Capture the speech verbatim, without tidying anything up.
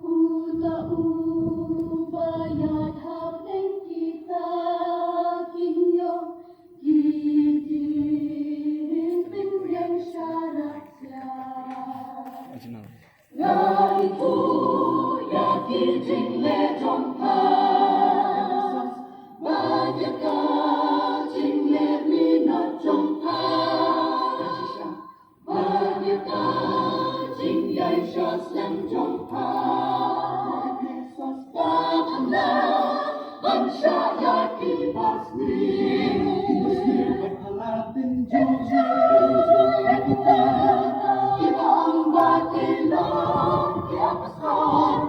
Uta u ba ïaid hapdeng kita ki hynñiew ki jingpynïaid sharak ïa. Nga ithuh ïa ki jingleh jong pha, bad ïa ka jingleh minot jong pha. Bad ïa ka jingïaishah slem jong pha, ka pynlong ban shah ïa ki basniew, ki basniew ban pynlong jong ïa kita kiba ong ba ki long ki apostol.